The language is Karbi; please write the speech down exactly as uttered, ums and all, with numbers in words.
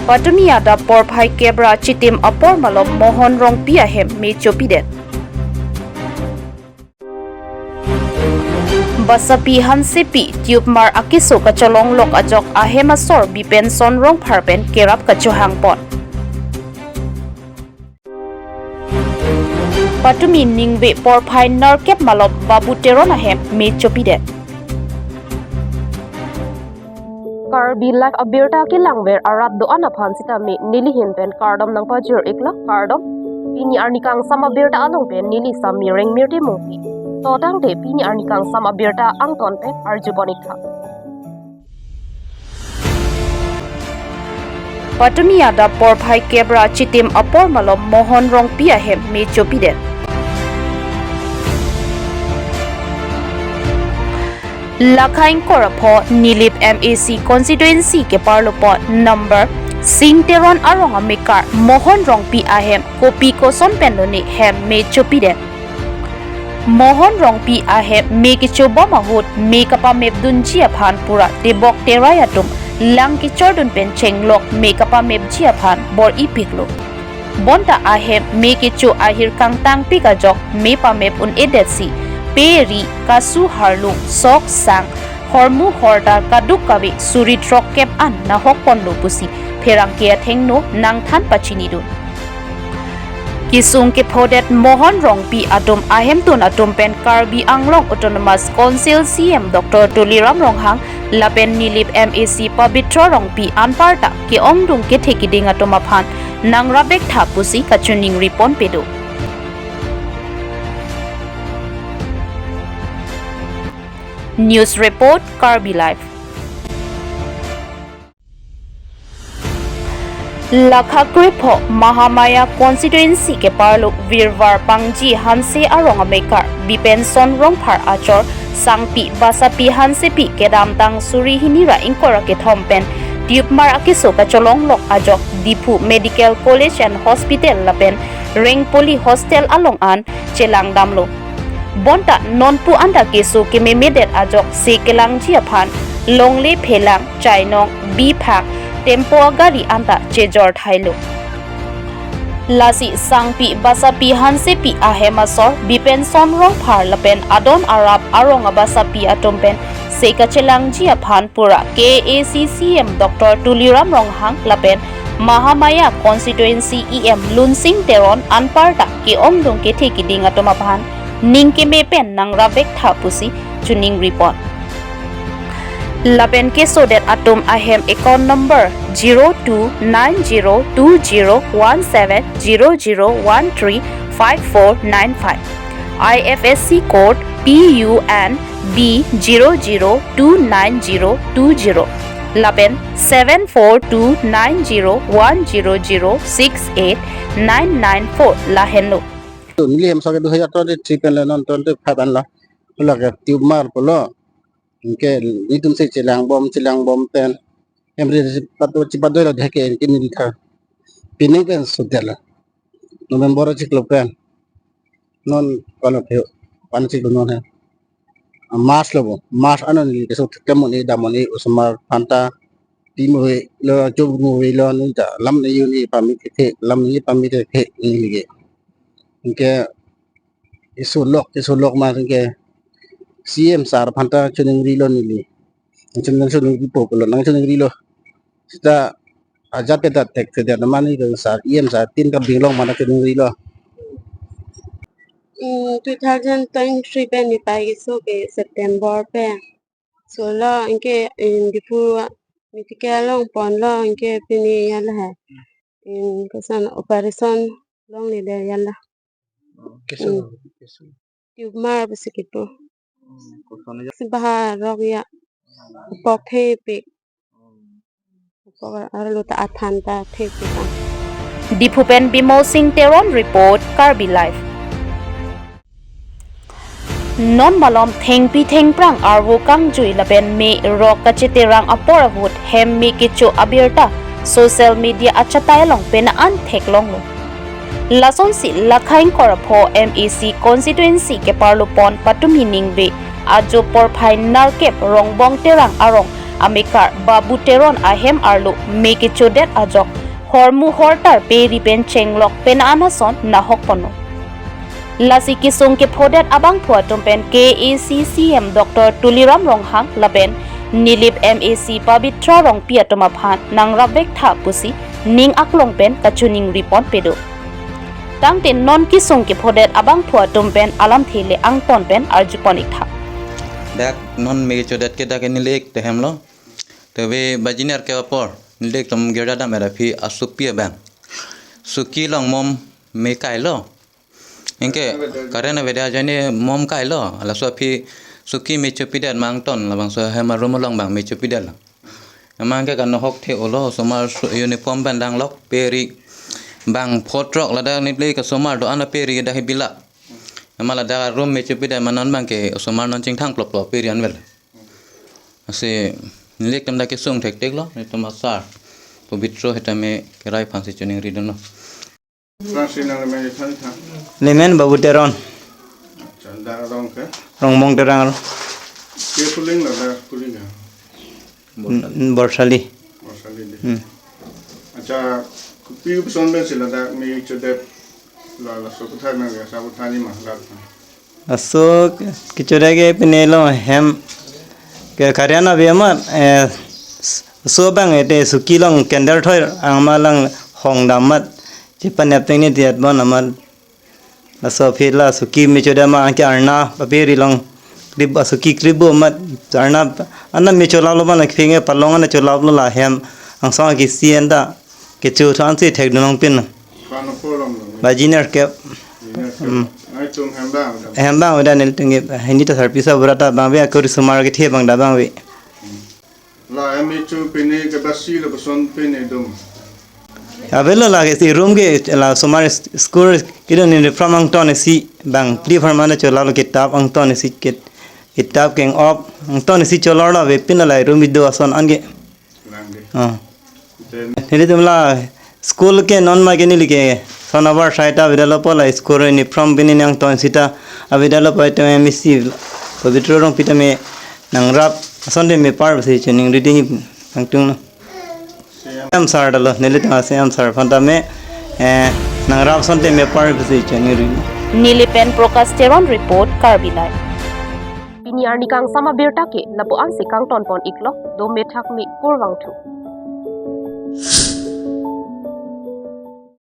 Patumi adap porphai kep ra chitim apor malom Mohon Rongpi ahem me chopidet. Basapi Hansepi tube mar akeso kacholonglok ajok ahem asor Bipenson Rongphar pen kerap kachohangpon. Patumi ningve porphai nerkep malom Babu Teron ahem me chopidet. Karbi Live abirta kelangver arat do-an aphan sitame neli ahin pen kardom nangpajir-iklo, kardom. Pini arni kangsam abirta along pen neli Sami Rengmirti Mungpi. To tangte pini arni kangsam abirta angton pen arjupon-iktha. Patumi adap porphai kep ra chitim apor malom Mohon Rongpi ahem me chopidet. Lakha ingkoi ra pho Nilip M A C constituency keparlopon number Sing Teron arong amekar Mohon Rongpi ahem kopi koson pen lone hem me chopidet. Mohon Rongpi ahem me kechobom ahut me kapamepdunji aphan pura tebok terai atum lang kechordun pen chenglok me kapamepji aphan bor-ipiklo. Bonta ahem me kecho ahir kangtangpik ajok me pamep un-edetsi pe ri, kasu, harlung, sok, sang, hormu hortar kadokave suri throkkep an nahokponlo pusi pherangke athengno nangthan pachinidun. Kesung kephodet Mohon Rongpi atum ahemtun atum pen Karbi Anglong Autonomous Council C M Doctor Tuliram Ronghang lapen Nilip M A C Pabitra Rongpi anparta ke-ongdung kethe keding atum aphan nangrap-iktha pusi kachiningriponpedo. News report, Karbi Live. Lakha krepho Mahamaya constituency keparlo Virvar Pangji Hanse arong amekar Bipenson Rongphar achor Sangpi Basapi Hansepi kedamtang suri hini ra ingkoi ra kethom pen tube mar akeso kacholonglok ajok Diphu Medical College and Hospital lapen Rengpoli Hostel along an chelangdamlo. Bonta nonpu anta keso kememedet ajok se kelangji aphan longle phelang, chainong, biphak, tempo agari anta chejor thailo. Lasi Sangpi Basapi Hansepi ahem asor Bipenson Rongphar lapen adon arap arong abasapi atum pen se kachelangji aphan pura K A A C C M Doctor Tuliram Ronghang lapen Mahamaya constituency E M Lunsing Teron anparta ke-ongdung kethe keding atum aphan ning keme pen nangrap-iktha pusi chiningripon. Lapen kesodet atum ahem account number zero two nine zero two zero one seven zero zero one three five four nine five, I F S C code P U N B zero zero two nine zero two zero lapen seven four two nine zero one zero zero six eight nine nine four lahenlo. Neli hem asor ke দুহেজাৰ twenty three pen le non twenty five anlo. Lake tumor pulo. Anke netum se chelangbom, chelangbom pen. Hem ri chipado, chipadoilo deke anke neli tha. Pining pen sudetlo. November achiklo pen. Non kalo phe, pan chiklo non he. March lo bo. March ano neli keso theklem un-e, dam un-e, osomar aphanta. Timo avelo, chobom avelo, neli ta lam ne un-e pame kethe, lam ne pame kethe neli ke. Anke isolok, isolok ma anke C M sir aphanta chiningrilo neli. Chiningri, chiningripo pulo, nangchiningrilo. Seta ajat ta thekthedet mane ke sir, E M sir tin kabinglong ma nangchiningrilo. Hmm, two thousand twenty-three pen nepai keso ke September pen. Solo anke, hmm, Diphu medical along ponlo anke pini yala he. Hmm, koson operation longledet yala. Oh, keso, hmm, keso. Tumor pusi kipu. Hmm, koson ya? Si bahar rok ya. Hmm. Pok thepik. Hmm. Pok arlo ta aphan ta thepik an. Diphu pen Bimol Sing Teron report, Karbi Live. Non malom thengpi thengphrang arvo kangjui lapen me rok kacheterang apor ahut hem me kecho abirta social media achatai along pena an theklonglo. Lasonsi Lakha ingkoi ra pho M A C constituency keparlopon patumi ningve ajo porphai nerkep Rongbong Terang arong amekar Babu Teron ahem arlo me kechodet ajok hormu hortar peri pen chenglok pen an ason nahok ponlo. Lasi kesung kephodet abangphu atum pen K A A C C M Doctor Tuliram Ronghang lapen Nilip M A C Pabitra Rongpi atum aphan nangrapvek tha pusi ning aklong pen kachiningri ponpe do. Tangte non kesung kephodet abangphu atum pen alamthe le angton pen arjupon ik tha. Dak non me chodet ke dak nilip te hemlo. Te ve bajiner ke apor nilip tum girja dam era phi asupi abang. Suki along mom me kailo. Anke current avedet ajoine mom kailo. Laso aphi suki me chopidet ma angton labangso hem arum along abang me chopidet lo. Amat ke kanohok the olo, osomar su-, uniform pen danglok peri bang photrok ladak nilip ke osomar do-an aperi dak he bila. Amat ladak room me chopidet ma non abang ke osomar non chingthang plop plop peri anvel. Lasi nilip tum dak kesung thekthek lo, nelitum asar Pabitra hetame kerai aphansi chiningri dunlo. Prang si nang lemen than than. Lemen Babu Teron. Acha, dak arong ke? Rongbong Terang arong. Ke puling la dak puling ya? N-, n-, Borsali. Borsali de. Hmm. Acha, kopi koson pen si ladak me chodet la laso aputhak nang ya sa aputhak ni ma dak. Laso kechodet ke pine lo hem ke karyan ave amat, eh, s-, so abang ete suki along candle thoi angma lang hong dam amat chepanep teng ni diat bon amat. Laso aphi la suki me chodet ma anke arna paperi along krip asuki krip bo amat arna arna me cholaplo ma la kephinge palong an cholaplo la hem angsong ke si enta kecho than si thekdun longpin. Kano polong lo. Bajiner ke. Bajiner ke. Hmm. Nelitum hem abang. Hem abang avedet nelitum ke hini ta sarpi sa burata abang ave akori osomar kethe abang dak abang ave. La M H O pine ke basi lo koson pine dum. Avelo la ke si room ke la osomar school kedo neli from angton si bang play form ana cholalo kitab angton si kit-, kitab keng op angton si cholor la ave pin la room ido ason anke. Lang de. Ah. Then nelitum la school ke non ma ke neli ke son abar saita avedet lo po la school uniform pine angton sita avedet lo po itum M A C Pabitra Rongpi tame nangrap asonte mepar pusi chiningri ding nangtunglo. C M sir ta lo, nelitum C M sir aphan tame, eh, nangrap asonte mepar pusi chiningri. Nilip pen Prakash Teron report, Karbi Live. Pini arni kangsam abirta ke lapu ansi kangton pon iklo, dome thakme kurvangthu.